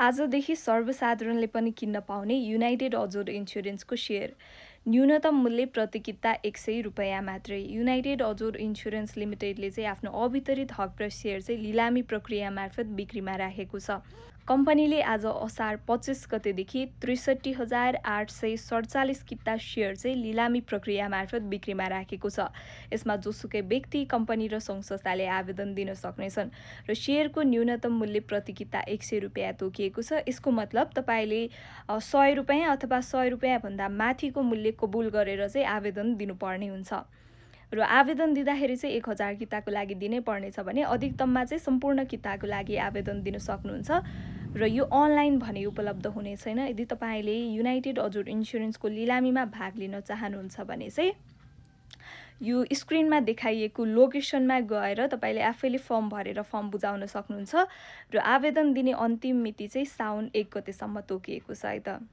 आजदेखि सर्वसाधारणले पनि किन्न पाउने युनाइटेड अजोर इन्स्योरेन्सको सेयर न्यूनतम मूल्य प्रति किता ₹100 मात्रै। युनाइटेड अजोर इन्स्योरेन्स लिमिटेडले चाहिँ आफ्नो अवितरित हक र सेयर चाहिँ लिलामी प्रक्रिया मार्फत बिक्रीमा राखेको छ। कम्पनीले आज असार 25 गतेदेखि 63,847 किता सेयर चाहिँ लिलामी प्रक्रिया मार्फत बिक्रीमा राखेको छ। यसमा जोसुकै व्यक्ति, कम्पनी र सङ्घ-संस्थाले आवेदन दिन सक्नेछन् र सेयरको न्यूनतम मूल्य प्रति किता ₹100 तोकिएको छ। यसको मतलब तपाईँले ₹100 अथवा ₹100 भन्दा माथिको मूल्य कबुल गरेर चाहिँ आवेदन दिनुपर्ने हुन्छ। र आवेदन दिँदाखेरि चाहिँ 1000 किताको लागि दिनै पर्नेछ भने अधिकतममा चाहिँ सम्पूर्ण किताको लागि आवेदन दिन सक्नुहुन्छ र यो अनलाइन भने उपलब्ध हुने छैन। यदि तपाईँले युनाइटेड अजोर इन्स्योरेन्सको लिलामीमा भाग लिन चाहनुहुन्छ भने चाहिँ यो स्क्रिनमा देखाइएको लोकेसनमा गएर तपाईँले आफैले फर्म भरेर फर्म बुझाउन सक्नुहुन्छ र आवेदन दिने अन्तिम मिति चाहिँ साउन 1 गतेसम्म तोकिएको छ है त।